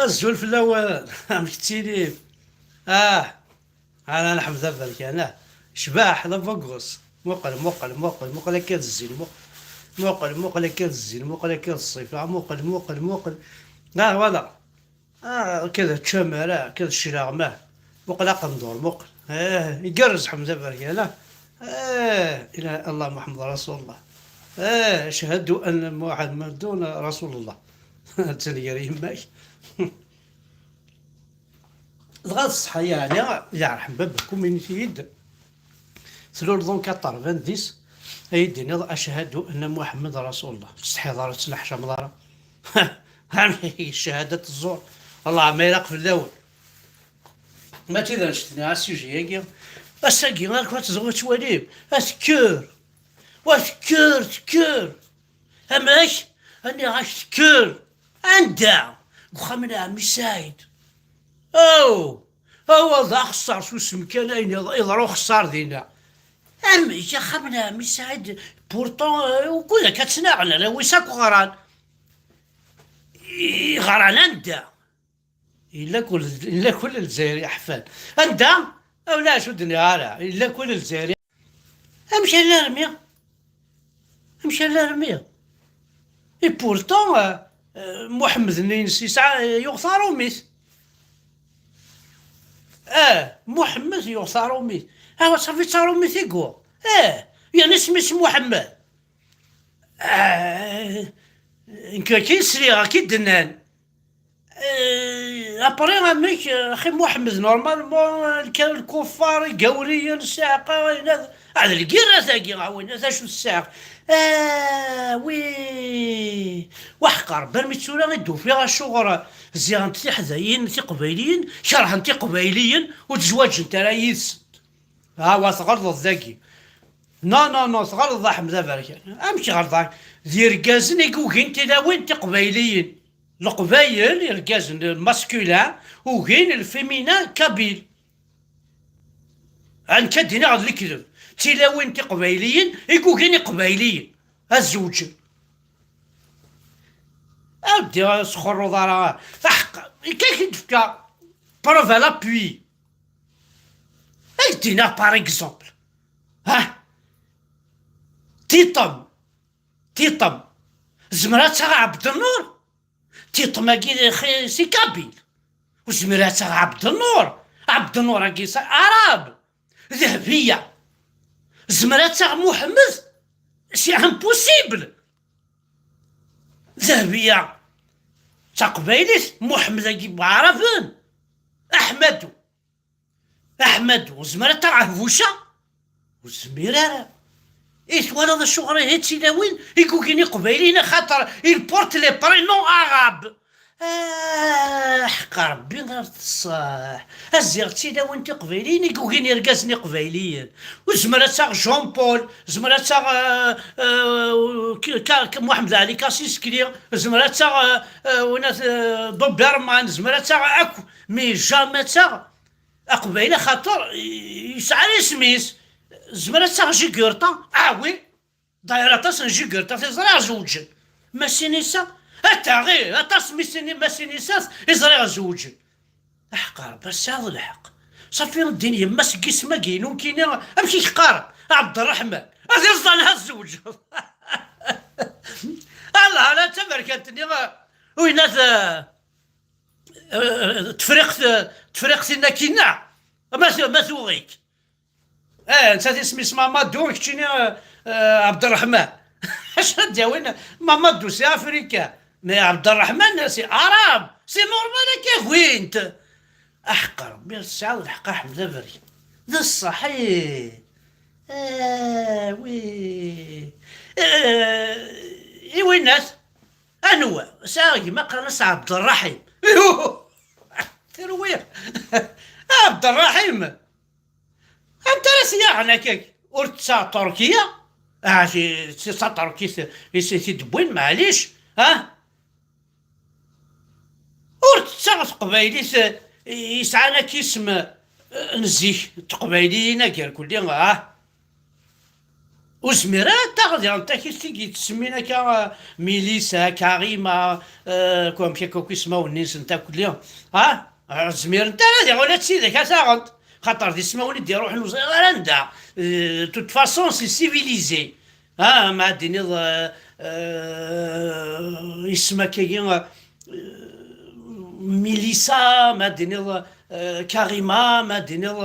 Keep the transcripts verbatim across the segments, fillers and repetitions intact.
Azul fell-awen, amek ttilim? Ah, ana Ḥmed Aberkan, ah. Cbaḥ, la Bogos. Muqel, muqel, muqel, muqel akka d zzin, muq-, muqel, muqel akka d zzin, muqel akka d ṣṣifa, muqel, muqel, muqel. Ah, voilà. Ah, akka d ččamar, ah, akka d cclaɣma. Muqel aqendur, muqel. Ah, igerrez Ḥmed Aberkan, ah. Ah, ila Allah Muḥemmed Rasulullah. Ah, ashhadu anna Muḥemmadun Rasulullah. Attan gar yemma-k. Dɣa d ṣṣeḥ, yeɛni, yeɛreḥ baba, community-d. Tluleḍ en quatre-vingt-dix, ay d-tiniḍ ashhadu anna Muḥemmed Rasulullah. Ur tsetḥiḍ ara, ur tettneḥcameḍ ara. Amek ccahada teẓẓur? Allah ma ilaq fell-awen. Mačči d annect-nni, a sujet-agi. Ass-agi, ar kra tezɣu tettwalim. A tekker! Wa tekker, tekker! Amek? Aniɣ-ak tekker? Anda? Deg uxxam n ɛemmi Saɛid. Aw! Awa d axeṣṣar, susem kan, ayen iḍ-, iḍra uxeṣṣar dinna. Amek axxam n ɛemmi Saɛid? Pourtant, euh, wukud akka ttnaɣen, ala wis akk ɣran. I ɣran anda? Yella kul, yella kul Lezzayer yeḥfan. Anda? Ulac, ur d-nniɣ ara. Yella kul Lezzayer. Amek ala rmi? Amek ala rmi? Et pourtant, euh, euh, Muḥemmed-nni-ines yesɛa, yuɣ taṛumit. Ah, Muḥemmed yuɣ taṛumit. Ah, ṣafi d taṛumit i yuɣ. Ah, yerna isem-is Muḥemmed. Ah, nekk akken sliɣ, akken d-nnan. Eh, après, amek, eh, axi Muḥemmed, normalement, eh, lkan lkuffar, igawriyen, ssiɛqa, ayen ad, ah, d lgirra tagi, a win, d acu ssiɛqa? Ah, wi, waḥeqqa Rebbi, armi d tura i d-ufiɣ acuɣer ziɣent tiḥdayin tiqbayliyin kerhent iqbayliyen ur ttezwaǧent ara yid-sent. Ah, wa tɣelḍeḍ dagi. Non, non, non, tɣelḍeḍ a Ḥmed Aberkan. Amek ɣelḍeɣ? D yergazen i yugin tilawin tiqbayliyin. Leqbayel, irgazen, le masculin, ugin le féminin kabyle. Nekk ad d-iniɣ d lekdeb. D tilawin tiqbayliyin i yugin iqbayliyen ad zewǧen. Ad d-sxurruḍ ara. Aḥeqqa, akka i k-id-fka preuve à l'appui. Ad d-iniɣ, par exemple, ha? Tiṭem, tiṭem. Zemreɣ ad taɣ Ɛebdennur? Tiṭem-agi d xi-, si Kabyle. Ur zemreɣ ad taɣ Ɛebdennur. Ɛebdennur-agi si Arab. Dehbiya. Zemreɣ ad taɣ Muḥemmed? C'est impossible. Dehbiya d taqbaylit, Muḥemmed-agi n Waɛraben. Aḥmadu. Aḥmadu, ur zmir ad taɣ Ahbuca? Ur zmir ara. I twalaḍ acuɣer ihi d tilawin i yugin iqbayliyen, axaṭer il porte les prénoms arabes. Ah, ḥeqqa Rebbi ar teṣṣeḥ. A ziɣ d tilawin tiqbayliyin i yugin irgazen iqbayliyen. Ur zmir ad taɣ Jean Paul, zmir ad taɣ, euh, euh, Ka-, Ka-, Muḥemmed Ali Kasiskli, zmir ad taɣ, euh, euh, winat, euh, Doberman, zmir ad taɣ akk, mais jamais ad taɣ Aqbayli, axaṭer yesɛa isem-is. Zemreɣ ad taɣ Jigurta? Ah oui. D'ailleurs, aṭas n Jigurta i ẓriɣ zewǧen. Masinisa, a taɣi, aṭas Masinisa i ẓriɣ zewǧen. Aḥeqqa Rebbi, tesɛiḍ lḥeqq. Ṣafi, ddin yemma-s deg yisem-agi-inu nekkini, amek i k-qqaren? Ɛebderreḥman. Ad iẓẓan ha tzewǧeḍ. Allah, ala d tamerkant-nni, winat, eh, eh, Tefriqt, Tefriqt-inna kinna. Ma tu-, ma tuɣ-ik. Eh, nettat isem-is Mamadou, keččini, eh, eh, Ɛebderreḥman. Acu ad d-yawin Mamadou si Afrika? Mais Ɛebderreḥman si Arab, c'est normal akka gwint. Aḥeqq Rebbi, tesɛiḍ lḥeqq a Ḥmed Aberkan. D ṣṣeḥ, ih. Ah, wi. Eh, i winat, anwa? Sɛiɣ gma qqaren-as Ɛebderraḥim. Terwi. Ɛebderraḥim. Anta ara s-yaɣen akka? Ur tettaɣ Turkiya? Ah, si, si, d taṭurkit i s-, i t-id-wwin, maɛlic, ah? Ur tettaɣ teqbaylit, eh, yesɛan akk isem, eh, n zik, teqbayliyin agerkulli, ah? Ur zmiren ara ad taɣ diɣen takit i yettsemmin akka, eh, Milisa, Karima, eh, amek akka akk ismawen-nni-nsent akk-, ha? Ur zmirent ara diɣen ula d tidak ad taɣent. Xaṭer d ismawen i d-iruḥen ur ẓriɣ ara anda. Eh, de toute façon, c'est civilisé. Ah, ma ad d-tiniḍ, eh, eh, isem akkagi, eh, Milisa, ma ad d-tiniḍ, eh, Karima, ma ad d-tiniḍ,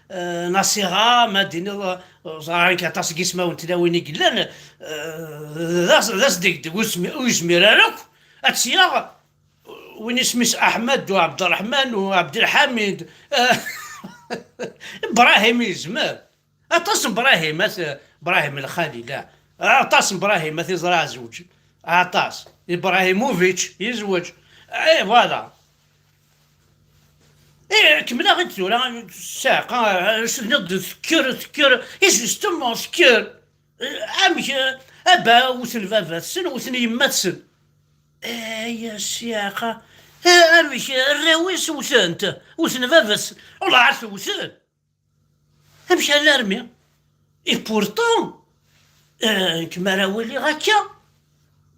eh, Nasira, ma ad d-tiniḍ, eh, ẓriɣ aṭas n yismawen n tlawin i yellan, eh, d as-, d asdegdeg, ur yezmi-, ur yezmir ara akk ad tt-yaɣ win isem-is Aḥmed u Ɛebderreḥman u Ɛebdelḥamid, eh, Ibrahim yezmer. Aṭas n Brahim, at Brahim Lxalil, ah. Aṭas n Brahim, at iẓra zewǧ. Aṭas. Ibrahimovic, yezweǧ. Eh, voilà. Eh, kemmleɣ-d tura, ssiɛqa, eh, s-, tenniḍ-d tekker, tekker. Eh, justement, tekker. Eh, amek, eh, aba wten baba-tsen, wten yemma-tsen. Eh, ya ssiɛqa. Eh, amek, eh, arraw-is wten-t, wten baba-tsen. Wellah ar tewten. Amek alarmi? Et pourtant, eh, nekk mi ara waliɣ akka,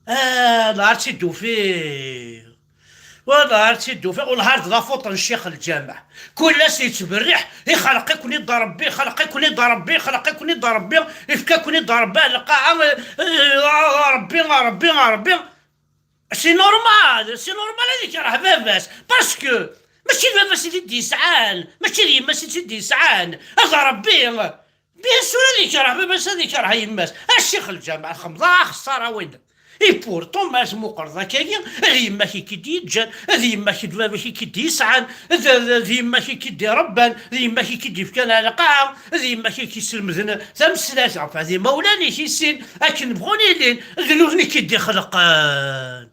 eh, lɛar tt-id-ufiɣ. Wellah ar tt-id-ufiɣ, wellah ar d la faute n ccix lǧameɛ. Kul ass yettberriḥ, ixleq-iken-id Rebbi, ixleq-iken-id Rebbi, ixleq-iken-id Rebbi, ifka-ken-id Rebbi ar lqaɛa, eh, eh, Rebbi, Rebbi, Rebbi. C'est normal, c'est normal ad ikreh baba-s, parce que mačči d baba-s i t-id-yesɛan, mačči d yemma-s i t-id-yesɛan, ad Rebbi, bien sûr ad ikreh baba-s, ad ikreh yemma-s. A ccix lǧameɛ, txemmeḍ axeṣṣar a winna. Et pourtant, ma tmuqleḍ akkagi, d yemma-k i k-id-yeǧǧan, d yemma-k d baba-k i k-id-yesɛan, d, d, d yemma-k i k-id-irebban, d yemma-k i k-id-yefkan ar lqaɛa, d yemma-k i k-yeslemden tameslayt ɣef imawlan-ik i sin akken bɣun ilin, d nutni i k-id-ixelqen.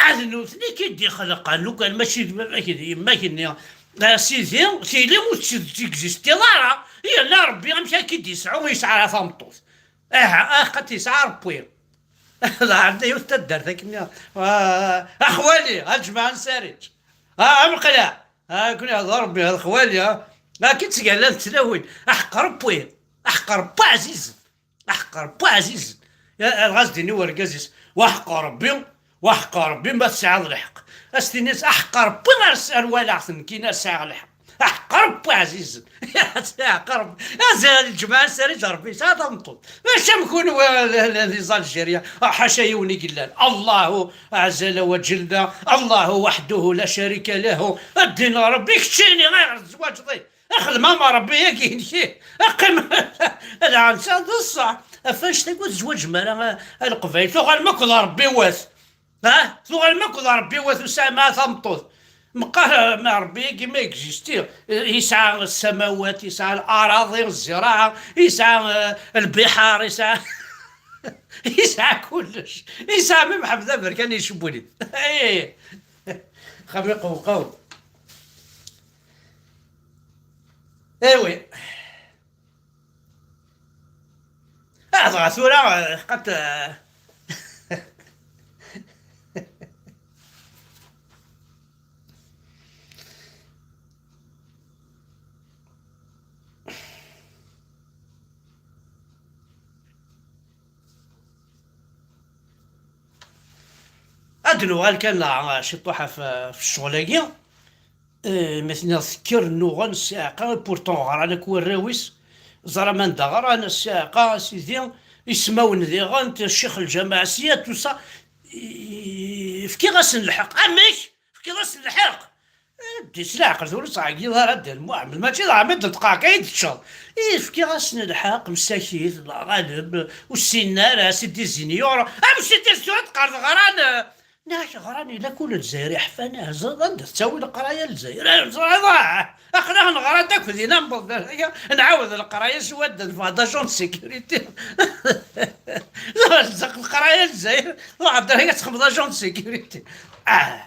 Ad nutni i k-id-ixelqen, lukan mačči d baba-k d yemma-k-nni, a sidi, tili ur tt-, ur tettexzistiḍ ara, yella Rebbi amek ad k-id-yesɛu, ur yesɛi ara tameṭṭut. Aha, ah, qad yesɛa Rebbi. Lɛerḍ yiwet taddart akken, ah, a xwali, a lǧemɛa n Sariǧ. Ah, ameqla. Ah, kun ihḍer Rebbi, a xwali, ah. Akken ttgallant tlawin. Aḥeqq Rebbi. Aḥeqq Rebbi ɛzizen. Aḥeqq Rebbi ɛzizen. Ya, dɣa as-d-ini urgaz-is, waḥeqq Rebbi, waḥeqq Rebbi ma tesɛiḍ lḥeqq. As-tiniḍ, aḥeqq Rebbi ar s-, ar walaɣ-t nekkini ar sɛiɣ lḥeqq. Aḥeqq Rebbi ɛzizen. Aḥeqq Rebbi. Azal lǧemɛa sari Rebbi yesɛa tameṭṭut. Mačči am kunwi, les Algériens. Ah, ḥaca yiwen i yellan. Allahu ɛzala wa ǧella. Allahu waḥduhu la šarika lahu. Ddin Rebbi keččini, ayɣer tzwaǧeḍ? Xdem am Rebbi-agi-inek, qqim. Ad ɛanseɣ d ṣṣeḥ. Ɣef annect-agi ur tezwaǧem ara a, a Leqbayel. Tuɣalem akk d Rebbi-wat. Ha? Tuɣalem akk d Rebbi-wat, ur tesɛim ara tameṭṭut. Meqqar, ma Rebbi-agi ma existi, yesɛa ssamawat, yesɛa laraḍi, zziraɛa, yesɛa, eh, lbiḥar, yesɛa, yesɛa kullec. Yesɛa mi Mḥemmed Aberkan icewwel-it. Eh. Xami qewqew. Ewi. Ah, dɣa tura, eh, qat, eh, ad nuɣal kan neɣ ciṭuḥ ɣef, ɣef ccɣel-agi. Eh, ma tniḍ tekker nnuɣen ssiɛqa, pourtant ɣran akk warraw-is, ẓer amanda ɣran ssiɛqa, a sidi, ismawen diɣen, ccix lǧamaɛ sya, tout ça, i-, fkiɣ-asen lḥeqq. Amek? Fkiɣ-asen lḥeqq? Eh, ddi s leɛqel, ur ttɛeggiḍ ara a Dda Lmuḥemmed, mačči d Ɛmiḍ n Dqaɛka i d-teččeḍ. Eh, fkiɣ-asen lḥeqq, msakit, la ɣaleb, ur ssinen ara, c'est des ignores. Am c'est des ignores, teqqareḍ ɣran, eh, Nniɣ-ak ɣran, yella kul Lezzayer iḥfan, ah, ẓriɣ anda tettawi leqraya n Lezzayer, ah, ẓriɣ, ah, aql-aɣ neɣra-d akk dinna, newweḍ d aya, nɛawed leqraya s wadda, neffeɣ d agent de sécurité. Tzaq leqraya n Lezzayer, tɛedder aya txemmeḍ agent de sécurité. Ah,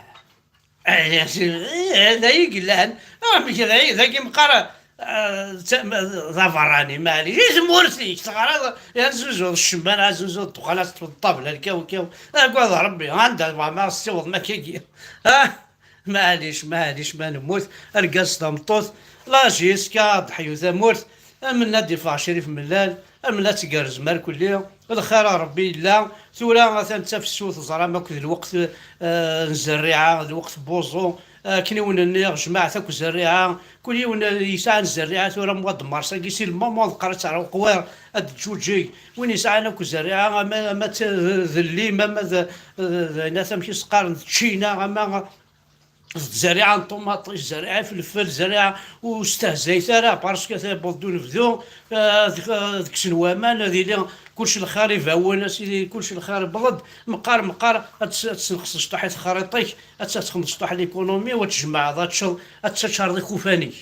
ah, d ay yellan, ah, amek d ay, dagi meqqar, Ah, d ta-, d aberrani, maɛlic. I tmurt-ik, teɣriḍ, azuzu d ccemma, azuzu d ddexxan, ad teṭṭfeḍ ṭṭabla, lkaw, kaw. Agad Rebbi, anda tebɣam ad ssiwḍem akkagi? Ah, maɛlic, maɛlic, ma nemmut, argaz tameṭṭut, la jusqu'à ḍeḥyu tamurt, am ad d-iffeɣ Crif Mellal, Am la tgerrez markulli, lxir a Ṛebbi yella. Tura atan d tafsut, teẓram akk d lweqt, eh, n zerriɛa, d lweqt n wuẓu. Akken i wen-nniɣ, jmaɛet akk zerriɛa, kul yiwen yesɛan zerriɛa tura mois de mars-agi, si le moment d qrib ad teɛreq wer ad d-tǧuǧeg. Win yesɛan akk zerriɛa, ama, ama d, d llim, ama d, d, d, d, amek i s-qqaren, d ččina, ama d zerriɛa n ṭumaṭic, zerriɛa ifelfel, zerriɛa, ur stehzayet ara, parce que tewweḍ-d unebdu, eh, ad, ad kksen waman, ad yili kullec lxir ibawen, a sidi, kullec lxir iwweḍ-d, meqqar, meqqar, ad tes-, ad tesneqseḍ cṭuḥ i texriṭ-ik, ad txedmeḍ cṭuḥ l'économie, u ad tjemɛeḍ, ad teččeḍ, ad teččareḍ ikufan-ik.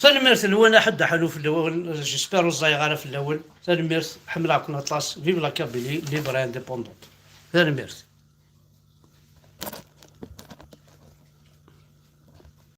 Tanemmirt-nwen, aḥeddaḥ anu fell-awen, j'espère ur ẓẓayeɣ ara fell-awen. Tanemmirt, ḥemmleɣ-ken aṭas. Vive la Kabylie libre et indépendante. Tanemmirt.